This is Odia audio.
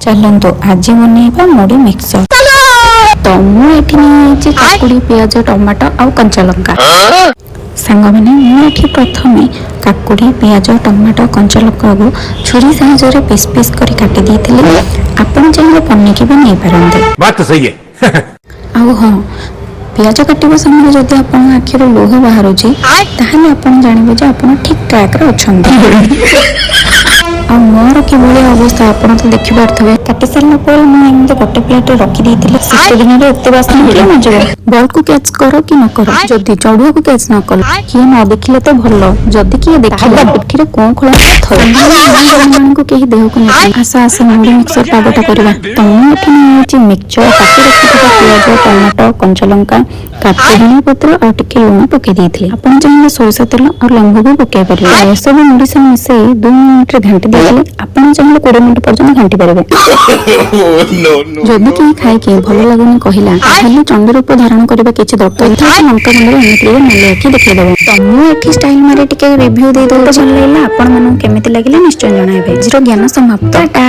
ଚାଲନ୍ତୁ, ଆଜି ବନେଇବା ମୁଢ଼ି ମିକ୍ସଚର। ତ ମୁଁ ଏଠି ନେଇଯାଇଛି କାକୁଡ଼ି, ପିଆଜ, ଟମାଟୋ ଆଉ କଞ୍ଚା ଲଙ୍କା। ସାଙ୍ଗମାନେ, ମୁଁ ଏଠି ପ୍ରଥମେ କାକୁଡ଼ି, ପିଆଜ, ଟମାଟୋ, କଞ୍ଚା ଲଙ୍କାକୁ ଛୁରୀ ସାହାଯ୍ୟରେ ପିସ୍ ପିସ୍ କରି କାଟି ଦେଇଥିଲି। ଆପଣ ଚାହିଁଲେ ପନିକି ବି ନେଇପାରନ୍ତି। बात तो सही है। ଆଉ ହଁ, ପିଆଜ କାଟିବା ସମୟରେ ଯଦି ଆପଣଙ୍କ ଆଖିରୁ ଲୁହ ବାହାରୁଛି, ତାହେଲେ ଆପଣ ଜାଣିବେ ଯେ ଆପଣ ଠିକ୍ ଟ୍ରାକ୍ରେ ଅଛନ୍ତି। ଆଉ ମୋର କିଭଳି ଅବସ୍ଥା ଆପଣ ତ ଦେଖିପାରୁଥିବେ। କାଟି ସାରିଲା ପରେ ମୁଁ ଏମିତି ଗୋଟେ ପ୍ଲେଟରେ ରଖିଦେଇଥିଲି। ଶୀତ ଦିନରେ ଏତେ ବାସ୍ନା କିଏ ନଯିବ? ବଲକୁ କ୍ୟାଚ୍ କର କି ନ କର, ଯଦି ଚଢୁଆକୁ କ୍ୟାଚ୍ ନ କଲ, କିଏ ନ ଦେଖିଲେ ତ ଭଲ, ଯଦି କିଏ ଦେଖିଲା, ପିଠିରେ କୋଁ ଖୋଳା ମାନଙ୍କୁ କେହି ଦେହକୁ ନେବେ। ଆସ ଆସ, ମୁଢି ମିକ୍ସଚର ପାଗଟା କରିବା। ତ ମୁଁ ଏଠି ନେଇଯାଇଛି ମିକ୍ସଚର, କାଟି ରଖିଥିବା ପିଆଜ, ଟମାଟୋ, କଞ୍ଚା ଲଙ୍କା, କାଟି ଧନିଆ ପତ୍ର ଆଉ ଟିକେ ଲୁଣ ପକେଇ ଦେଇଥିଲି। ଆପଣ ଚାହିଁଲେ ସୋରିଷ ତେଲ ଆଉ ଲେମ୍ବୁ ବି ପକେଇ ପାରିବେ। ଏସବୁ ମୁଢି ସହ ମିଶେଇ 2 ମିନିଟରେ ଘାଣ୍ଟି ଦେଇଥିଲି। ଆପଣ ଚାହିଁଲେ 20 ମିନିଟ୍ ପର୍ଯ୍ୟନ୍ତ ଘାଣ୍ଟି ପାରିବେ। ଯଦି କେହି ଖାଇକି ଭଲ ଲାଗୁନି କହିଲା, ତାହେଲେ ଚଣ୍ଡୀ ରୂପ ଧାରଣ କରିବା କିଛି ଦରକାର। ଲଙ୍କା ଗୁଣ୍ଡରେ ଏମିତି ଟିକେ ନାଲି ଆଖି ଦେଖେଇଦବ। ତ ମୁଁ ଏଠି ଷ୍ଟାଇଲ ମାରି ଟିକେ ରିଭ୍ୟୁ ଦେଇଦଉଛି। ଭଲ ଲାଗିଲା। ଆପଣ ମାନଙ୍କୁ କେମିତି ଲାଗିଲା, ନିଶ୍ଚୟ ଜଣାଇବେ। ଆଜିର ଜ୍ଞାନ ସମାପ୍ତ। ଟାଟା।